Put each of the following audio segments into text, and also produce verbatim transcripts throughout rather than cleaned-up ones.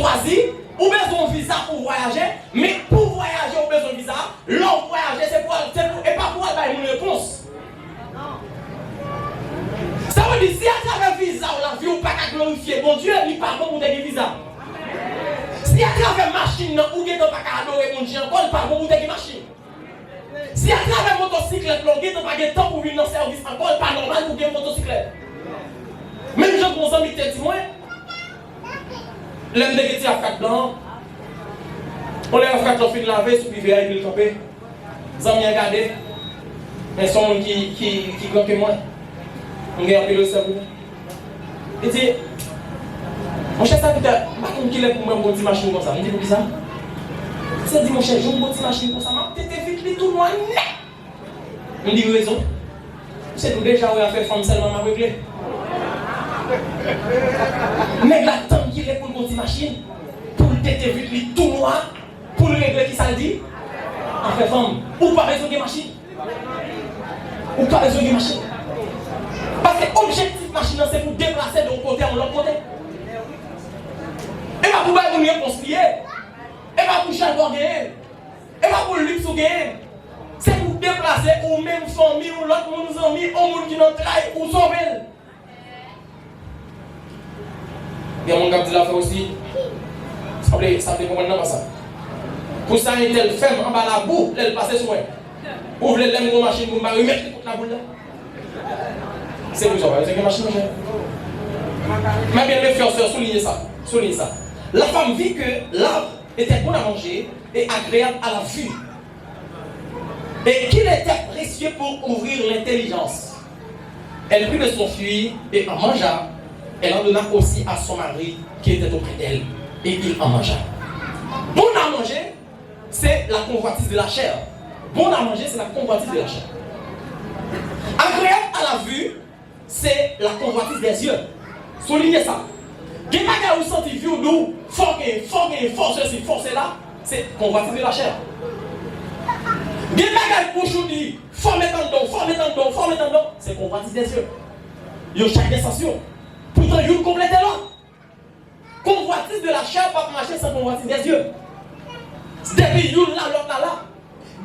Chwazi, ou bezwen yon viza pou vwayaje, men pou vwayaje ou bezwen viza. Lè w vwayaje, se pou al, se pou, e pa pou al bay moun repons. Sa vle di, si atravè viza w lavi w pa ka glorifye Bondye, li pa bon pou w te gen viza. Si atravè machin nan ou gentan pa ka adore Bondye ankò, li pa bon pou w te gen machin. Si atravè motosiklèt la ou gentan pa gen tan pou vin nan sèvis ankò, li pa nòmal pou w gen motosiklèt. Menm jan yon zanmi te di mwen, lè m te gen ti F kat blan an, yon lè F kat lan fin lave sou pivè a epi l kanpe. Zanmi an gade, men se yon moun ki, ki, ki gran ke mwen. M gen anpil respè pou li. Li di, monchè, sa pita, m pa konn kilè pou mwen m gon ti machin konsa. M di, poukisa? Misye di, monchè, jan m gon ti machin konsa, m ap tete vit li tou nwa nèt. M di, rezon. Misye di, w deja wè afè fanm sèlman m ap regle. Nèg la tann kilè pou l gon ti machin, pou l tete vit li tou nwa, pou l regle kisa l di? Afè fanm. Ou pa bezwen gen machin. Ou pa bezwen gen machin. Paske objektif machin nan se pou deplase de yon kote a yon lòt kote. E pa pou bay moun repons li ye. E pa pou chalbò genyen. E pa pou liks ou genyen. Se pou deplase ou menm, fanmi w, lòt moun, zanmi, yon moun ki nan tray, ou sove l. Gen moun k ap di l ap fè osi. Sanble, sanble konprann nan pa sa. Pou sa entèl fè m anba labou lè l pase sou mwen. Ou vle lè m gon machin pou m pa remèt li kot laboul la? Se pou sa w pa bezwen gen machin, monchè. Mes bien-aimés frères, sœurs, soulignez ça. Soulignez ça. La femme vit que l'arbre était bon à manger et agréable à la vue. Et qu'il était précieux pour ouvrir l'intelligence. Elle prit de son fruit et en mangea. Elle en donna aussi à son mari qui était auprès d'elle, et il en mangea. Bon à manger, c'est la convoitise de la chair. Bon à manger, c'est la convoitise de la chair. Agréable à la vue, c'est la convoitise des yeux. Soulignez ça. Gen bagay ou santi vi w di w, fò gen, fò gen, fò sesi, fò sela, se convoitise de la chair. Gen bagay bouch ou di, fò met anndan w, fò met anndan w, fò met anndan w, se convoitise des yeux. Yo chak gen sans yo. Poutan youn konplete lòt. Convoitise de la chair p ap mache san convoitise des yeux. Depi youn la, lòt la la.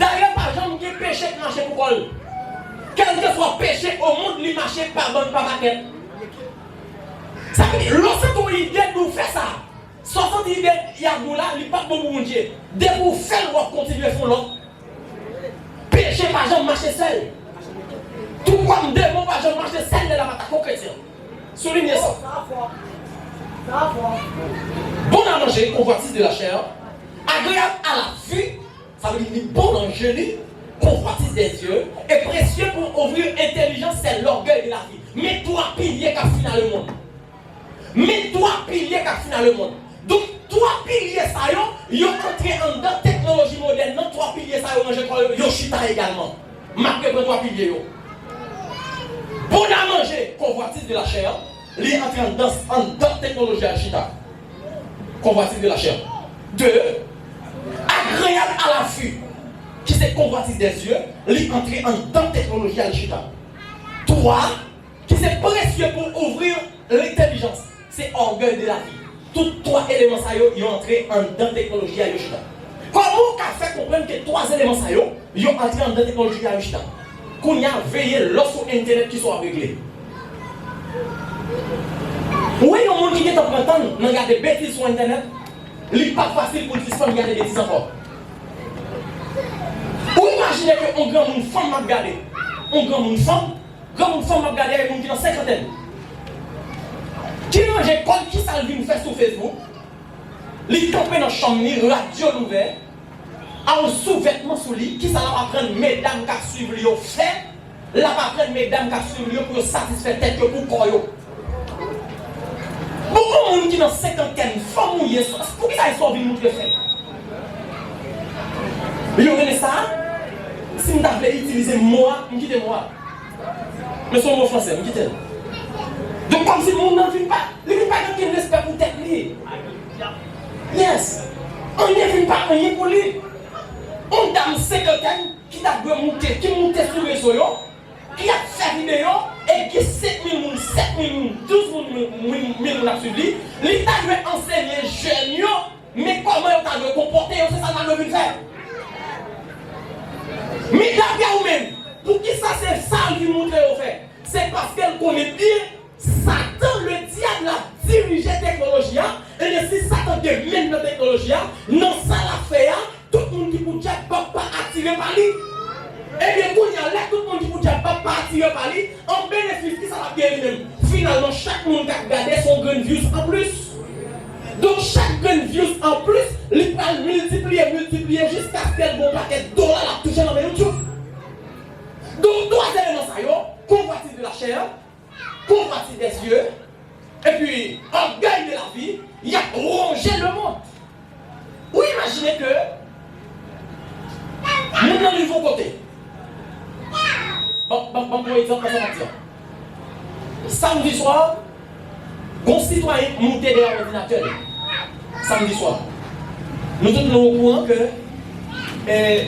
Dayè, pa janm gen peche k mache pou kò l. Kèlkeswa peche o mond, li mache pa bann, pa pakèt. Sa vle di, lè w santi yon ide di w fè sa, sa w santi ide y ap di w la, li p ap bon pou Bondye. Depi w fè l, w ap kontinye fè yon lòt. Peche pa janm mache sèl. Tou kòm demon pa janm mache sèl lè l ap atake yon kretyen. Soulignez ça. Bon à manger, convoitise de la chair, agréable à la vue, sa vle di li bon nan je li, convoitise des yeux, et précieux pour ouvrir intelligence, c'est l'orgueil de la vie. Men twa pilye k ap fini lemonn. Men twa pilye k ap fini lemonn. Donk, twa pilye sa yo, yo antre anndan teknoloji modèn nan, twa pilye sa yo ranje kò yo, yo chita egalman. M ap reprann twa pilye yo. Bon à manger, convoitise de la chair, li antre anndan, anndan teknoloji a chita. Convoitise de la chair. Deux, agréable à la vue, ki se convoitise des yeux, li antre anndan teknoloji a chita. Twa, ki se précieux pour ouvrir l'intelligence, se orgueil de la vie. Tout twa eleman sa yo, yo antre anndan teknoloji a, yo chita. Kòman w ka fè konprann ke twa eleman sa yo, yo antre anndan teknoloji a, yo chita? Kounye a, veye lè w sou entènèt, kisa w ap regle. Ou wè yon moun ki gentan pran tan l nan gade betiz sou entènèt, li pa fasil pou l sispann gade betiz ankò. Ou imajine ke yon granmoun fanm m ap gade, yon granmoun fanm, granmoun fanm m ap gade a, e moun ki nan senkantèn. Ki ranje kò l, kisa l vin fè sou Facebook? Li kanpe nan chanm li, radyo l ouvè, a yon souvètman sou li, kisa l ap aprann medam k ap swiv li yo fè? L ap aprann medam k ap swiv li yo pou yo satisfè tèt yo, pou kò yo. Bon, yon moun ki nan senkantèn, fanm ou ye, poukisa e sa w vin moutre fè? Yo rele sa, si m ta vle itilize mo a, m kite mo a. Men se yon mo fransè, m kite l. Donk, kòmsi moun nan vin pa, li vin pa gen okenn respè pou tèt li. Yes. Anyen vin pa anyen pou li. Yon dam senkantèn ki ta dwe moute, ki moute sou rezo yo, ki ap fè videyo, e gen senk mil moun, sèt mil moun, douz moun, mil, mil, mil moun ap swiv li, li ta dwe ansenye jèn yo Paske l konnen byen Satan, le dyab la dirije teknoloji a. Ebyen, si Satan gen men nan teknoloji a, nan sa l ap fè a, tout moun ki pou dyab p ap pa atire pa li. Ebyen, kounye a, lè tout moun ki pou dyab p ap pa atire pa li, an benefis, ki sa l ap gen li menm? Finalman, chak moun k ap gade se yon grenn views anplis. Donk, chak grenn views anplis, li pral miltipliye, miltipliye, jiskaske l gen yon pakèt dola l ap touche nan men YouTube. Donk, twa eleman sa yo, convoitise de la chair, convoitise des yeux, epi orgueil de la vie, y ap ronje lemonn. Ou imajine ke moun nan rive yon kote. Ban, ban, ban m pran egzanp nan sa m ap di a. Samdi swa, gon sitwayen moute dèyè òdinatè l. Samdi swa. Nou tout nou okouran ke, eh,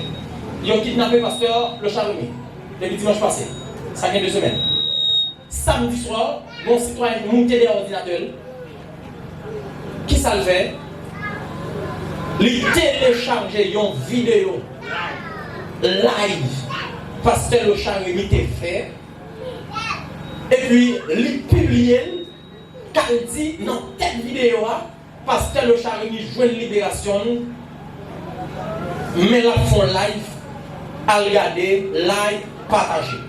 yo kidnape pastè Lochard Remy depi dimanch pase. Sa gen de semèn. Samdi swa, gon sitwayen moute dèyè òdinatè l. Kisa l fè? Li telechaje yon videyo live pastè Lochard Remy te fè. Epi li pibliye l, k al di nan tèt videyo a, pastè Lochard Remy jwenn liberasyon l, men l ap fè yon live, al gade, like, pataje.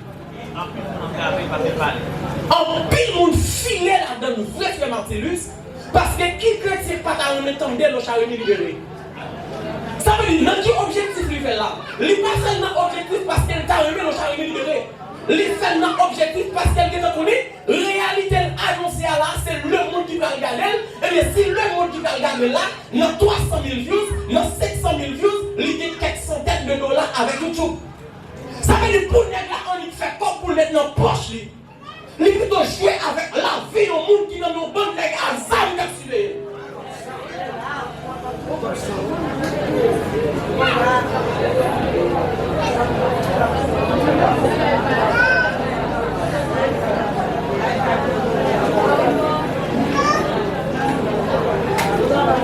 Anpil moun file ladan l vre, frè Martellus, paske ki kretyen pa ta renmen tande Lochard Remy libere? Sa vle di, nan ki objektif li fè l la? Li pa fè l nan objektif paske l ta renmen Lochard Remy libere. Li fè l nan objektif paske l gentan konnen reyalite l anonse a la, se lemonn ki pral gade l. Ebyen, si lemonn ki pral gade l la, nan twa san mil views, nan senk san mil views, li gen kèk santèn de dola avèk YouTube. Sa vle di pou nèg la annik fè kòb pou l met nan pòch li. Li pito jwe avèk lavi yon moun ki nan yon bann nèg a zam k ap siveye l.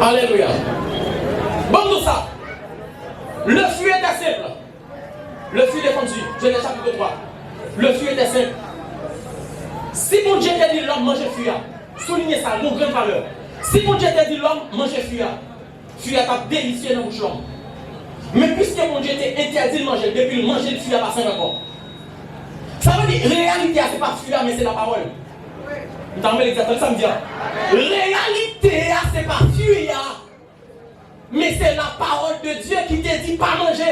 Alelouya. Ban m di w sa. Le fruit était simple. Le fruit défendu, Genèse chapitre trois. Le fruit était simple. Si Bondye te di lòm manje fwi a, souliye sa, gon grenn valè. Si Bondye te di lòm manje fwi a, fwi a t ap delisye nan bouch lòm. Men piske Bondye te entèdi l manje l, depi l manje l, fwi a pa senp ankò. Sa vle di, reyalite a se pa fwi a, men se lapawòl. M ta renmen l egzakteman sa m di a. Reyalite a se pa fwi a. Men se lapawòl de Dye ki te di pa manje.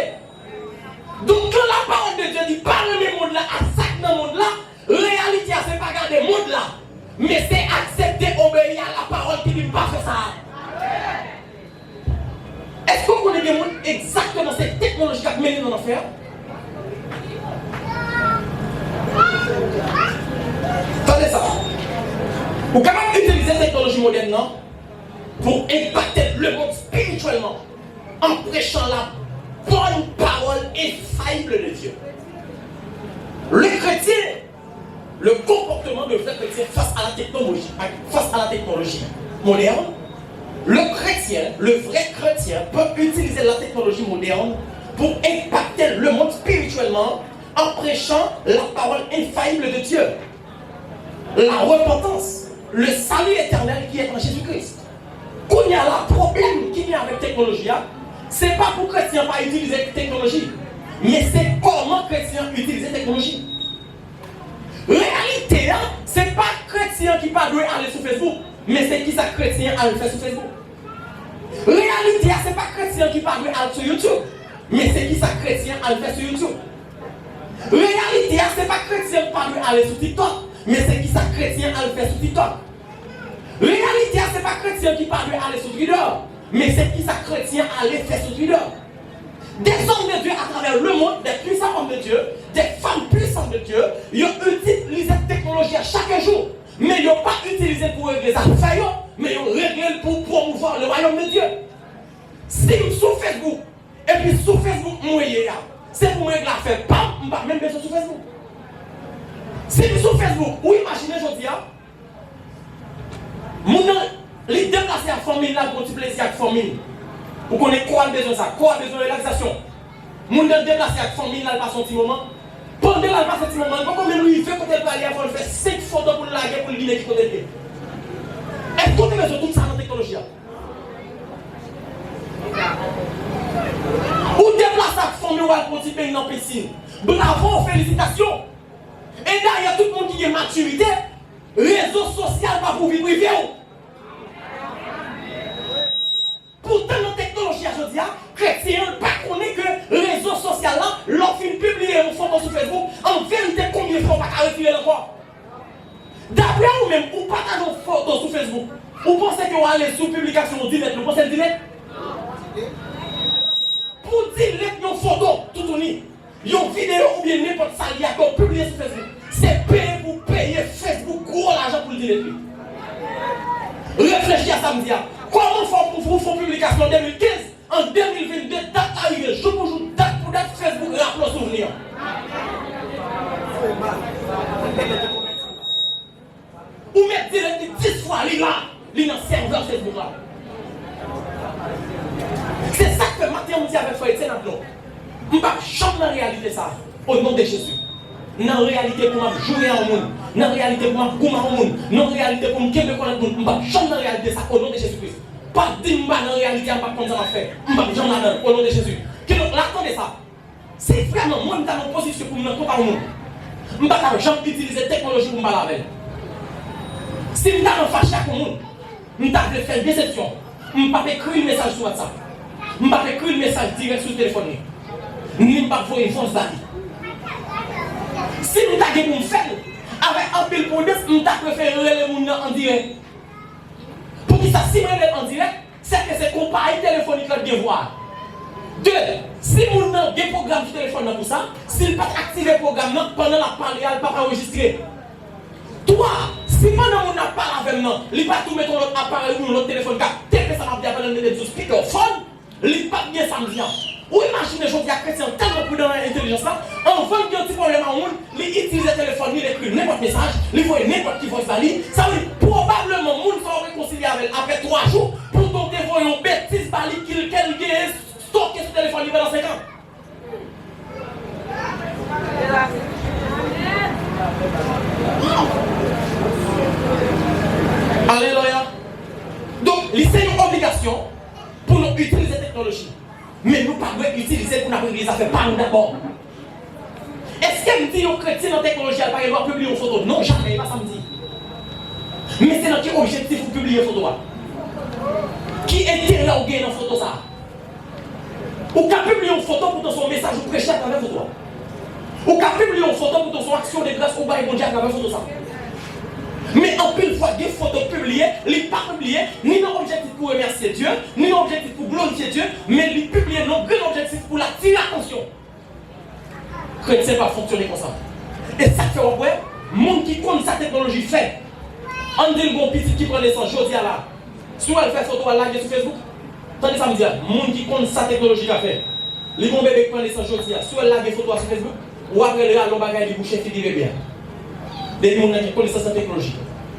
Donk, kan lapawòl de Dye di pa renmen mond la ak sa k nan mond la, reyalite a se pa gade mond la, men se aksepte obeyi a lapawòl ki di m pa fè sa a. Èske w konnen gen moun egzakteman se teknoloji k ap mennen nou nan lanfè a? Tande sa. Ou kapab itilize teknoloji modèn nan pour impacter le monde spirituellement en prêchant la bonne parole infaillible de Dieu. Le chrétien, le comportement de vrai chrétien face à la technologie, face à la technologie moderne, le chrétien, le vrai chrétien peut utiliser la technologie moderne pour impacter le monde spirituellement en prêchant la parole infaillible de Dieu. La repentance, le salut éternel qui est en Jésus-Christ. Kounye a la, pwoblèm ki gen avèk teknoloji a, se pa pou kretyen an pa itilize teknoloji, men se kòman kretyen an itilize teknoloji. Reyalite a, se pa kretyen an ki pa dwe ale sou Facebook, men se kisa kretyen an al fè sou Facebook. Reyalite a, se pa kretyen an ki pa dwe al sou YouTube, men se kisa kretyen an al fè sou YouTube. Reyalite a, se pa kretyen an ki pa dwe ale sou TikTok, men se kisa kretyen an al fè sou TikTok. Reyalite a, se pa kretyen an ki pa dwe ale sou Twitter, men se kisa kretyen an ale fè sou Twitter. Des hommes de Dieu à travers le monde, des puissants hommes de Dieu, des femmes puissantes de Dieu, yo itilize teknoloji a chak jou. Men yo pa itilize l pou regle zafè yo, men yo regle l pou pwomouvwa le royaume de Dieu. Si m sou Facebook, epi sou Facebook mwen ye a, se pou m regle afè pa m, m pa menm bezwen sou Facebook. Si m sou Facebook, ou imajine jodi a, moun nan, li deplase ak fanmi l, l al pran ti plezi ak fanmi l. Ou konnen kò a bezwen sa, kò a bezwen relaksasyon. Moun nan deplase ak fanmi l, l al pase yon ti moman. Pandan l al pase ti moman, li poko menm rive kote l prale a, fò l fè senk foto pou l lage pou l gide ki kote l ye. Èske w te bezwen tout sa nan teknoloji a? Ou deplase ak fanmi w al pran ti beny nan pisin. Bravo, felisitasyon! E dayè, tout moun ki gen matirite, rezo sosyal pa pou vi prive w. Poutan nan teknoloji a jodi a, kretyen an pa konnen ke rezo sosyal la, lè w fin pibliye yon foto sou Facebook, an verite, konbyen fwa w pa ka retire l ankò? Daprè ou menm, ou pataje yon foto sou Facebook, ou panse ke w ale sou piblikasyon ou delete li, ou panse l delete? Pou delete yon foto, toutouni, yon videyo oubyen nenpòt sa l ye a ke w pibliye sou Facebook, se peye pou peye Facebook gwo lajan pou l delete li. Reflechi a sa m di a. Kòman fè w pou w fè yon piblikasyon an de mil kenz, an de mil vennde, dat la rive, jou pou jou, dat pou dat, Facebook raple w souvni an? Ou mèt delete li dis fwa, li la, li nan sèvè Facebook la. Se sa k fè maten an m di avèk frè Etienne Adlon, m p ap janm nan reyalite sa, o non de Jezi. Nan reyalite pou m ap joure a yon moun, nan reyalite pou m ap goumen a yon moun, nan reyalite pou m kenbe kòlèt moun, m p ap janm nan reyalite sa, o non de Jezi Kris. Pa di m pa nan reyalite a, m p ap konn sa m ap fè. M p ap janm ladan l, o non de Jezi. Kidonk, la, tande sa. Si vrèman mwen m ta nan pozisyon pou m nan kont a yon moun, m pa t ap janm itilize teknoloji pou m pale avè l. Si m ta nan fache ak yon moun, m ta vle fè l desepsyon, m p ap ekri l mesaj sou WhatsApp. M p ap ekri l mesaj dirèk sou telefòn li. Ni m p ap voye vòs ba li. Si m ta gen pou m fè l, avèk anpil pridans, m ta prefere rele moun nan an dirèk. Poukisa si m rele l an dirèk, sèke se konpayi telefonik la k gen vwa a. De, si moun nan gen pwogram sou telefòn nan pou sa, si l pa t aktive pwogram nan, pandan l ap pale a, l p ap anrejistre. Twa, si pandan moun nan ap pale avè m nan, li pa tou mete yon lòt aparèy ou yon lòt telefòn k ap tepe sa m ap di a pandan l mete l sou speakerphone, li p ap gen sa m di a. Ou imajine jodi a kretyen an tèlman pridan nan entèlijans la, anvan l gen yon ti pwoblèm a yon moun, li itilize telefòn li, li ekri nenpòt mesaj, li voye nenpòt ki vòs ba li, sa vle di pwobableman moun sa w rekonsilye avè l apre twa jou, poutan w te voye yon betiz ba li ki l, ke l genyen stoke sou telefòn li pandan senk an. Alelouya! Donk, li se yon obligasyon pou nou itilize teknoloji. Men nou pa dwe itilize l pou n ap regle zafè pa nou dabò. Èske m di yon kretyen nan teknoloji a pa gen dwa pibliye yon foto? Non, jamè, e pa sa m di. Men se nan ki objektif ou pibliye foto a? Ki enterè ou genyen nan foto sa a? Ou ka pibliye yon foto poutan se yon mesaj ou preche atravè foto a. Ou ka pibliye yon foto poutan se yon aksyon de gras ou bay Bondye atravè foto sa. Men anpil fwa, gen foto k pibliye, li pa pibliye, ni nan objektif pou remèsye Dye, ni nan objektif pou glorifye Dye, men li pibliye nan grenn objektif pou l atire atansyon. Kretyen pa fonksyone konsa. E sa k fè w ap wè, moun ki konn sa teknoloji fè, ann di l gon pitit ki pran nesans jodi a la, si w al fè foto, w al lage sou Facebook, tande sa m di a, moun ki konn sa teknoloji ka fè, li gon bebe k pran nesans jodi a, si w al lage foto a sou Facebook, w ap rele l rale yon bagay, li bouche figi bebe a. Depi moun nan gen konesans nan teknoloji,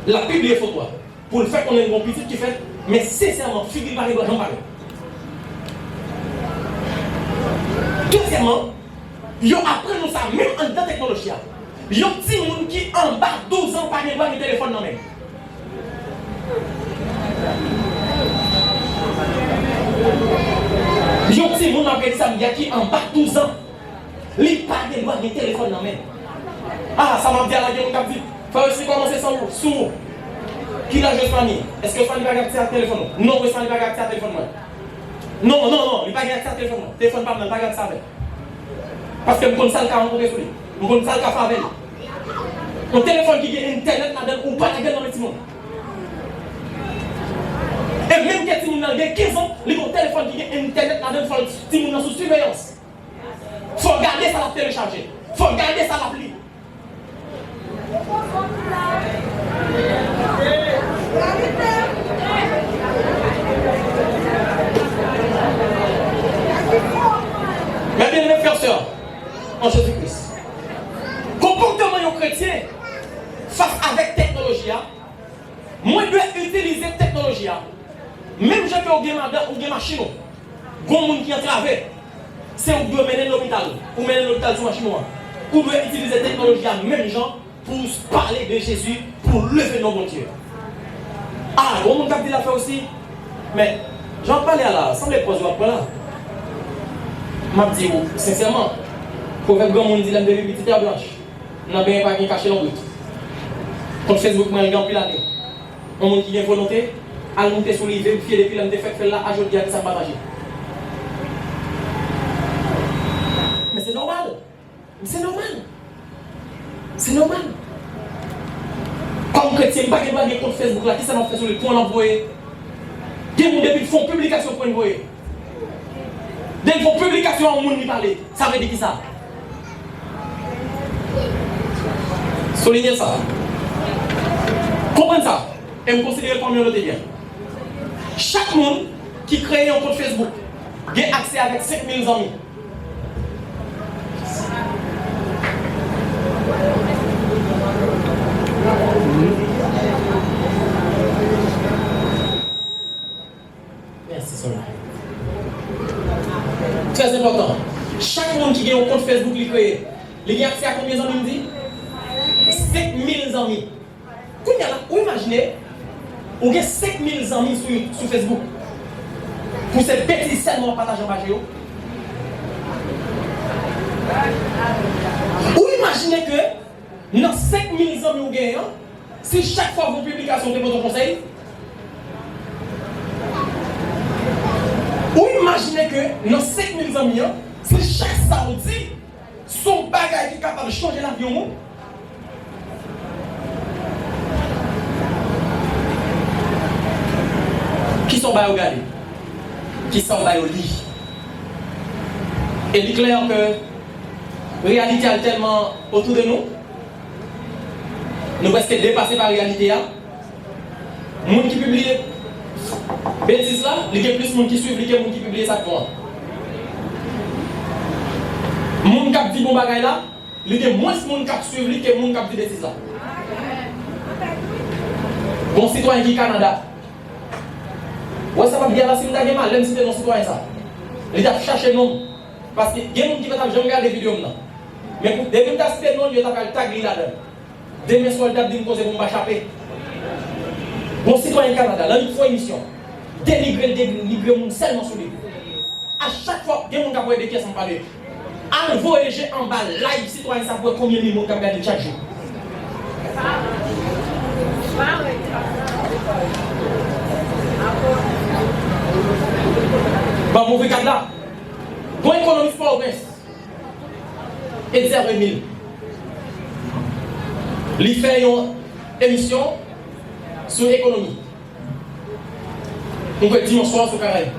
l ap pibliye foto a. Pou l fè konnen l gon pitit ki fèt, men sensèman, figi l pa gen dwa janm parèt. Dezyèmman, yo aprann nou sa menm anndan teknoloji a. Yon timoun ki anba douz an pa gen dwa gen telefòn nan men l. Yon timoun, m ap redi sa m di a, ki anba douz an, li pa gen dwa gen telefòn nan men l. Ah, sa m ap di a la, gen moun k ap di, frè Wesley kòmanse sou, sou ou. Ki laj Wesmani? Èske Wesmani pa gen aksè ak telefòn ou? Non, Wesmani pa gen aksè ak telefòn mwen. Non, non, non, li pa gen aksè ak telefòn mwen. Telefòn pa m nan, li pa gen aksè avè l. Paske m konn sa l ka rankontre sou li. M konn sa l ka fè avè l. Yon telefòn ki gen entènèt ladan l, ou pa lage l nan men timoun. E menm ke timoun nan gen kenz an, li gen yon telefòn ki gen entènèt ladan l, fò timoun nan sou siveyans. Fò w gade sa l ap telechaje. Fò w gade sa l ap li. Mes bien-aimés frères et sœurs en Jésus-Christ, konpòteman yon kretyen fas avèk teknoloji a, mwen dwe itilize teknoloji a. Menm jan ke w gen madan, ou gen machin ou, gon moun ki antrave, se ou k dwe mennen l lopital. Ou mennen l lopital sou machin ou an. Ou dwe itilize teknoloji a menm jan pou w pale de Jezi, pou w leve non Bondye. A, gon moun k ap di l ap fè osi. Men, jan w ap pale a la, sanble pòz w ap pran la. M ap di w sensèman, pwovèb granmoun di lè m te pi piti tè blanch, nan benyen pa gen kache lonbrit. Kont Facebook mwen gen anpil ane. Yon moun ki gen volonte, al moute sou li, vin fye depi lè m te fèk fè l la, a jodi a, ki sa m pa manje. Men se nòmal. Se nòmal. Se nòmal. Kòm kretyen, m pa gen dwa gen kont Facebook la, kisa m ap fè sou li? Pran l ap voye. Gen moun depi l fè yon piblikasyon pran l voye. Depi l fè yon piblikasyon a yon moun li pale. Sa vle di kisa? Soulinye sa. Konprann sa. E m konsidere l kòm yon note byen. Chak moun ki kreye yon kont Facebook gen aksè avèk senk mil zanmi. Mèsi, Sonia. Trè enpòtan. Chak moun ki gen yon kont Facebook li kreye, li gen aksè a konbyen zanmi m di? Senk mil zanmi. Kounye a la, ou imajine, ou gen senk mil zanmi sou, sou Facebook. Pou se betiz sèlman w ap pataje anba je yo. Ou imajine ke nan senk mil zanmi w genyen an, si chak fwa w fè yon piblikasyon, w te pote yon konsèy? Ou imajine ke nan senk mil zanmi an, si chak sa w di, se yon bagay ki kapab chanje lavi yon moun? Kisa w ba yo gade? Kisa w ba yo li? E li klè ke reyalite a tèlman otou de nou, nou prèske depase pa reyalite a. Moun ki pibliye betiz la, li gen plis moun ki swiv li ke moun ki pibliye sa k bon an. Moun k ap di bon bagay la, li gen mwens moun k ap swiv li ke moun k ap di betiz la. Gon sitwayen ki Kanada. Ou wè sa m ap di a la, si m ta gen malè m site non sitwayen sa, li t ap chache non m. Paske gen moun ki pa t ap janm gade videyo m nan. Men pou, depi m ta site non l, yo ta pral tag li ladan l. Demen swa, l t ap di m koze pou m pa chape. Gon sitwayen Kanada, l annik fè yon emisyon. Denigre l, denigre moun sèlman sou li. A chak fwa, gen moun k ap wè de kiyès m pale. Al voye je anba live sitwayen sa pou wè konbyen mil moun k ap gade l chak jou. Ban m ouvri kad la. Gon ekonomis Pòtoprens. Etzer Emile. Li fè yon emisyon sou ekonomi. Mwen kwè dimanswa sou Karayib.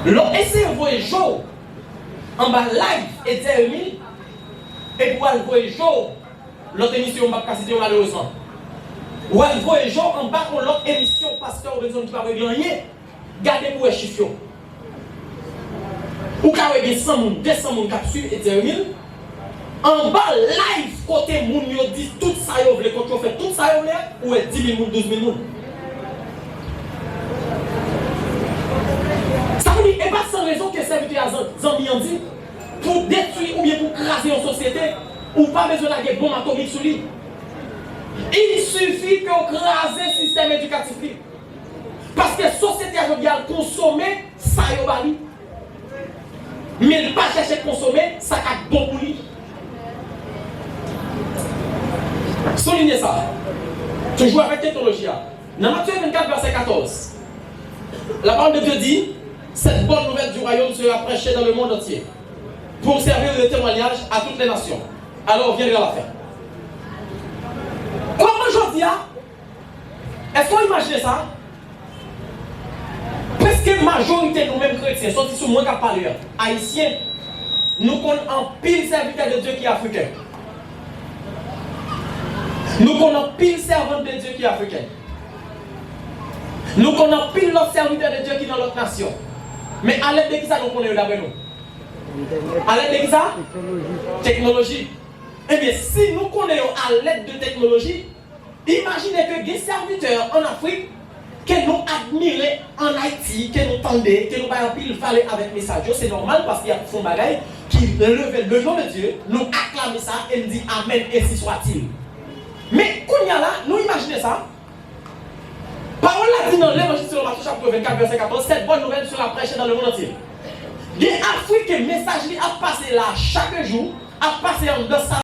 Lè w eseye voye je w anba live Etzer Emile, epi w al voye je w lòt emisyon, m p ap ka site yo malerezman. W al voye je w anba yon lòt emisyon pastè Robinson ki pa regle anyen. Gade pou w wè chif yo. Ou ka wè gen san moun, de san moun k ap swiv Etzer Emile. Anba live kote moun yo di tout sa yo vle, kote yo fè tout sa yo vle, ou wè dis mil moun, douz mil moun. Sa vle di, e pa san rezon ke sèvitè a zan-, zanmi an di, pou detwi oubyen pou kraze yon sosyete, ou pa bezwen lage bonm atomik sou li. Il suffit ke w kraze sistèm edikatif li. Paske sosyete a jodi a, l konsome sa yo ba li. Men l pa chèche konsome sa k ap bon pou li. Souligne sa. Toujou avèk teknoloji a. Nan Matye vennkat, vèsè katòz, la parole de Dieu dit, cette bonne nouvelle du royaume sera prêchée dans le monde entier, pour servir de témoignage à toutes les nations. Alors viendra la fin. Kòman jodi a, èske w imajine sa? Prèske majorite nou menm kretyen, soti sou mwen k ap pale a, ayisyen, nou konn anpil sèvitè de Dye ki afriken. Nou konn anpil sèvant de Dye ki afriken. Nou konn anpil lòt sèvitè de Dye ki nan lòt nasyon. Men alèd de kisa nou konnen yo daprè nou? Alèd de kisa? Teknoloji. Ebyen, si nou konnen yo alèd de teknoloji, imajine ke gen sèvitè an Afrik ke nou admire an Ayiti, ke nou tande, ke nou bay anpil valè avèk mesaj yo, se nòmal paske y ap fè yon bagay ki Leve le nom de Dieu, nou aklame sa e n di amèn, ensi swatil. Men kounye a la, nou imajine sa. Pawòl la di nan Levanjil selon Matye chapit vennkat vèsè katòz, cette bonne nouvelle sera prêchée dans le monde entier. Gen Afriken, mesaj li ap pase la chak jou, ap pase anndan sa